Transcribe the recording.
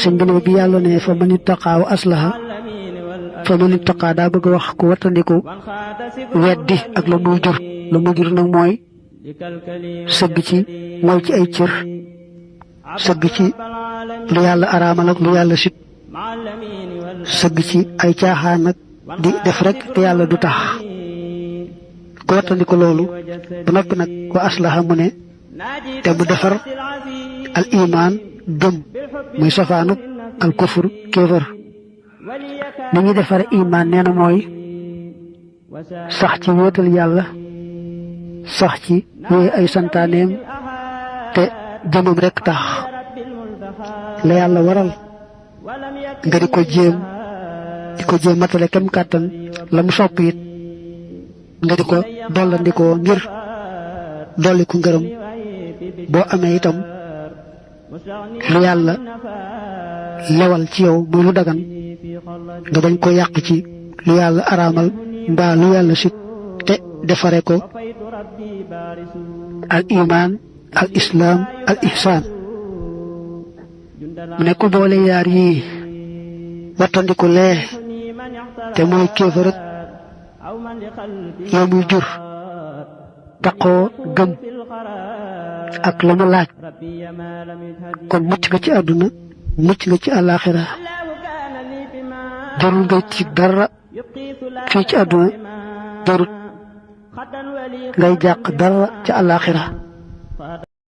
sëñ bi ne bi yàlla ne fa man ittaqaa wa aslaha fa man ittaqaa daa bëgg a wax ku wattandiku weddi ak la muy jur nag mooy sëgg ci mooy ci ay cër sëgg ci lu yàlla araamal ak lu yàlla sit sëgg ci ay caaxaan nag di def rek te yàlla du tax ku wattandiku loolu ba noppi nag wa aslaha mu ne te mu defar al iman gëm muy safaanub al kufur kéefër ni ñuy defare iman nee na mooy sax ci wéetal yàlla sax ci yooyu ay santaaneem te jëmam rek tax la yàlla waral nga di ko jéem matale kem kàttan la mu sopp it nga di ko dollandikoo ngir dolli ku ngërëm boo amee itam lu yàlla lewal ci yow muy lu dagan nga bañ ko yàq ci lu yàlla araamal mbaa lu yàlla sit te defare ko al iman al islaam al ihsaan mu ne ku boole yaar yii wattandiku lee te mooy kéefër yow muy jur taqoo gëm ak la mu laaj kon mucc nga ci àdduna mucc nga ci àllaaxira jarul ngay tiit dara fii ci àdduna jarut ngay jàq dara ci àllaaxira